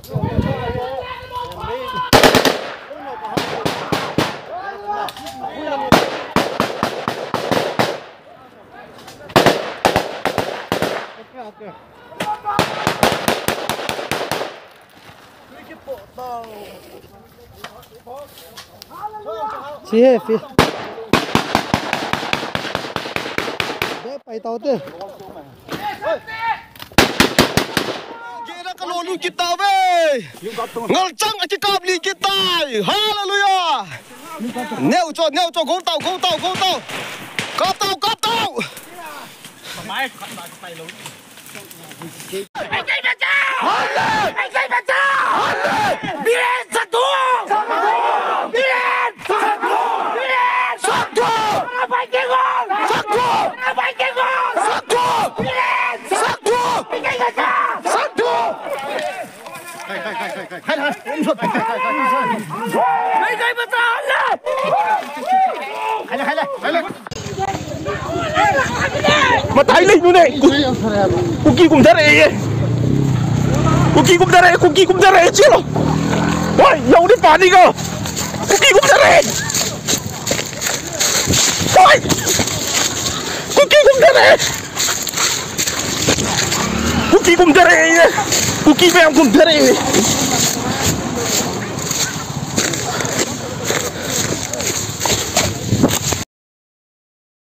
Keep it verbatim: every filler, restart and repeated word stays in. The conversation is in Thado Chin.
Chi he fi. De pai tau te. Gera ka lo lut kit tauve. Ngalchang a kikap lut kit tai. Hallelujah. Neo cho, neo cho, go tau, go tau, go tau. Kap tau, kap tau. Biren satu! Biren satu! Biren satu! Apa kengol? Satu! Apa kengol? Satu! Biren satu! Satu! Matai lei nu ne. Kuki kum dare ye. Kuki kum dare, Kuki kum dare chilo. Wai, yau ni pani ko. Kuki kum dare. Wai. Kuki kum dare. Kuki kum dare ye. Kuki pe kum dare.